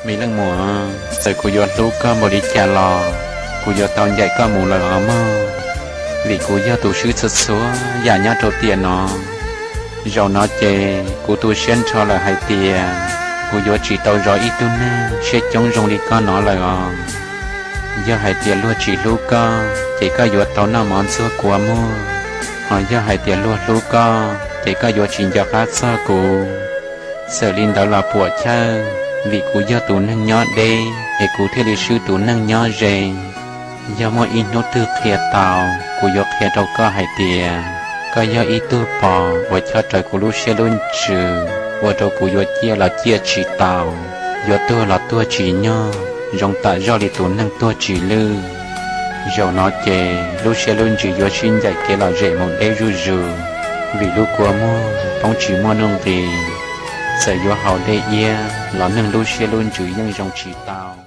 Me leej muam, txawm kuv yuav hlub koj npaum li cas los kuv yuav tau ncaim koj mus lawm os mog, vim kuv yog tus swb txhua txhua yam nyob rau tiam no. Zaum no ces kuv tu siab nrho lawm hais tias kuv yuav tsis tau zov ib tug neeg siab coob zoo li koj no lawm os. Yog hais tias luag tsis hlub koj ces koj yuav tau noj mov ntxuag kua muag, ho yog hais tias luag hlub koj ces koj yuav tsis nco qab txog kuv. Txawm li ntawd los puam chawj, vim kuv yog tus neeg nyob deb es kuv thiaj li swb tus neeg nyob ze. Yog muaj ib hnub twg qhia tau, kuv yuav qhia rau koj hais tias koj yog ib tug pos uas chob rawv kuv lub siab lub ntsws, ua rau kuv yuav ciaj los ciaj tsis tau, yuav tuag los tuag tsis nyog, zoo tam zoj li tus neeg tuag tsis lwj. Zaum no ces lub siab lub ntsws yuav sib ncaim kev lom zem mus deb zuj zus, vim lub kua muag poob tsis muaj nuj nqis. Txawm yuav haus dej iab los neeg lub siab lub ntsws yeej zoo tsis tau.